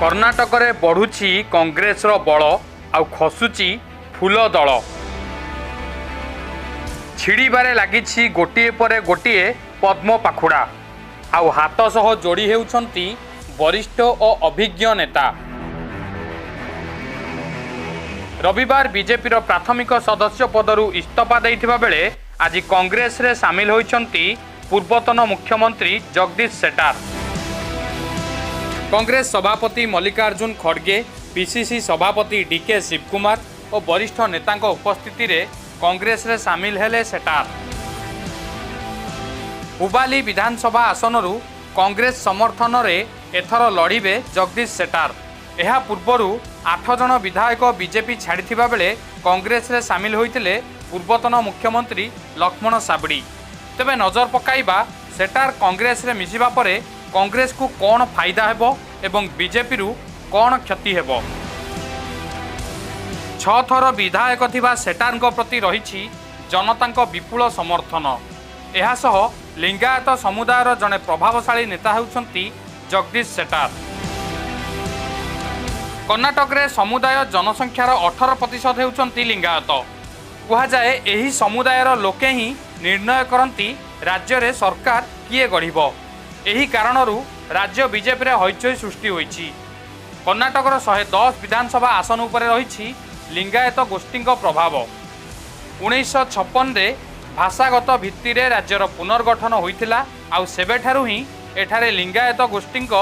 କର୍ଣ୍ଣାଟକରେ ବଢ଼ୁଛି କଂଗ୍ରେସର ବଳ, ଆଉ ଖସୁଛି ଫୁଲ ଦଳ। ଛିଡ଼ିବାରେ ଲାଗିଛି ଗୋଟିଏ ପରେ ଗୋଟିଏ ପଦ୍ମ ପାଖୁଡ଼ା, ଆଉ ହାତ ସହ ଯୋଡ଼ି ହେଉଛନ୍ତି ବରିଷ୍ଠ ଓ ଅଭିଜ୍ଞ ନେତା। ରବିବାର ବିଜେପିର ପ୍ରାଥମିକ ସଦସ୍ୟ ପଦରୁ ଇସ୍ତଫା ଦେଇଥିବା ବେଳେ ଆଜି କଂଗ୍ରେସରେ ସାମିଲ ହୋଇଛନ୍ତି ପୂର୍ବତନ ମୁଖ୍ୟମନ୍ତ୍ରୀ ଜଗଦୀଶ ସେଟାର। କଂଗ୍ରେସ ସଭାପତି ମଲ୍ଲିକାର୍ଜୁନ ଖଡ଼ଗେ, ପିସିସି ସଭାପତି ଡିକେ ଶିବକୁମାର ଓ ବରିଷ୍ଠ ନେତାଙ୍କ ଉପସ୍ଥିତିରେ କଂଗ୍ରେସରେ ସାମିଲ ହେଲେ ସେଟାର। ହୁବାଲି ବିଧାନସଭା ଆସନରୁ କଂଗ୍ରେସ ସମର୍ଥନରେ ଏଥର ଲଢ଼ିବେ ଜଗଦୀଶ ସେଟାର। ଏହା ପୂର୍ବରୁ 8 ଜଣ ବିଧାୟକ ବିଜେପି ଛାଡ଼ିଥିବା ବେଳେ କଂଗ୍ରେସରେ ସାମିଲ ହୋଇଥିଲେ ପୂର୍ବତନ ମୁଖ୍ୟମନ୍ତ୍ରୀ ଲକ୍ଷ୍ମଣ ସାବଡ଼ି। ତେବେ ନଜର ପକାଇବା, ସେଟାର କଂଗ୍ରେସରେ ମିଶିବା ପରେ କଂଗ୍ରେସକୁ କ'ଣ ଫାଇଦା ହେବ ଏବଂ ବିଜେପିରୁ କ'ଣ କ୍ଷତି ହେବ। 6 ଥର ବିଧାୟକ ଥିବା ସେଟାରଙ୍କ ପ୍ରତି ରହିଛି ଜନତାଙ୍କ ବିପୁଳ ସମର୍ଥନ। ଏହାସହ ଲିଙ୍ଗାୟତ ସମୁଦାୟର ଜଣେ ପ୍ରଭାବଶାଳୀ ନେତା ହେଉଛନ୍ତି ଜଗଦୀଶ ସେଟାର। କର୍ଣ୍ଣାଟକରେ ସମୁଦାୟ ଜନସଂଖ୍ୟାର 18% ହେଉଛନ୍ତି ଲିଙ୍ଗାୟତ। କୁହାଯାଏ, ଏହି ସମୁଦାୟର ଲୋକେ ହିଁ ନିର୍ଣ୍ଣୟ କରନ୍ତି ରାଜ୍ୟରେ ସରକାର କିଏ ଗଢ଼ିବ। ଏହି କାରଣରୁ ରାଜ୍ୟ ବିଜେପିରେ ହଇଚଇ ସୃଷ୍ଟି ହୋଇଛି। କର୍ଣ୍ଣାଟକର 110 ବିଧାନସଭା ଆସନ ଉପରେ ରହିଛି ଲିଙ୍ଗାୟତ ଗୋଷ୍ଠୀଙ୍କ ପ୍ରଭାବ। 1956ରେ ଭାଷାଗତ ଭିତ୍ତିରେ ରାଜ୍ୟର ପୁନର୍ଗଠନ ହୋଇଥିଲା, ଆଉ ସେବେଠାରୁ ହିଁ ଏଠାରେ ଲିଙ୍ଗାୟତ ଗୋଷ୍ଠୀଙ୍କ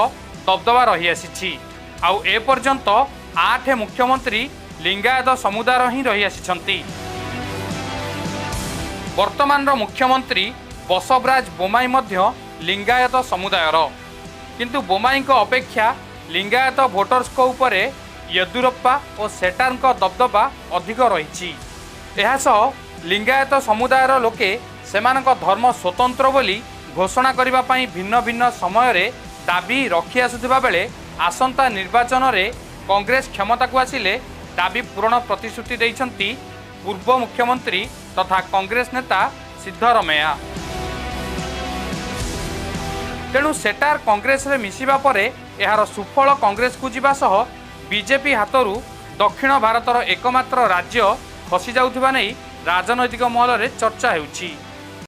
ଦବଦବା ରହିଆସିଛି। ଆଉ ଏପର୍ଯ୍ୟନ୍ତ 8 ମୁଖ୍ୟମନ୍ତ୍ରୀ ଲିଙ୍ଗାୟତ ସମୁଦାୟର ହିଁ ରହିଆସିଛନ୍ତି। ବର୍ତ୍ତମାନର ମୁଖ୍ୟମନ୍ତ୍ରୀ ବସବରାଜ ବୋମାଇ ମଧ୍ୟ ଲିଙ୍ଗାୟତ ସମୁଦାୟର। କିନ୍ତୁ ବୋମାଇଙ୍କ ଅପେକ୍ଷା ଲିଙ୍ଗାୟତ ଭୋଟର୍ସଙ୍କ ଉପରେ ୟେଦୁରପ୍ପା ଓ ସେଟାରଙ୍କ ଦବଦବା ଅଧିକ ରହିଛି। ଏହାସହ ଲିଙ୍ଗାୟତ ସମୁଦାୟର ଲୋକେ ସେମାନଙ୍କ ଧର୍ମ ସ୍ୱତନ୍ତ୍ର ବୋଲି ଘୋଷଣା କରିବା ପାଇଁ ଭିନ୍ନ ଭିନ୍ନ ସମୟରେ ଦାବି ରଖି ଆସୁଥିବା ବେଳେ ଆସନ୍ତା ନିର୍ବାଚନରେ କଂଗ୍ରେସ କ୍ଷମତାକୁ ଆସିଲେ ଦାବି ପୂରଣ ପ୍ରତିଶ୍ରୁତି ଦେଇଛନ୍ତି ପୂର୍ବ ମୁଖ୍ୟମନ୍ତ୍ରୀ ତଥା କଂଗ୍ରେସ ନେତା ସିଦ୍ଧରମେୟା। ତେଣୁ ସେଟାର କଂଗ୍ରେସରେ ମିଶିବା ପରେ ଏହାର ସୁଫଳ କଂଗ୍ରେସକୁ ଯିବା ସହ ବିଜେପି ହାତରୁ ଦକ୍ଷିଣ ଭାରତର ଏକମାତ୍ର ରାଜ୍ୟ ଖସିଯାଉଥିବା ନେଇ ରାଜନୈତିକ ମହଲରେ ଚର୍ଚ୍ଚା ହେଉଛି।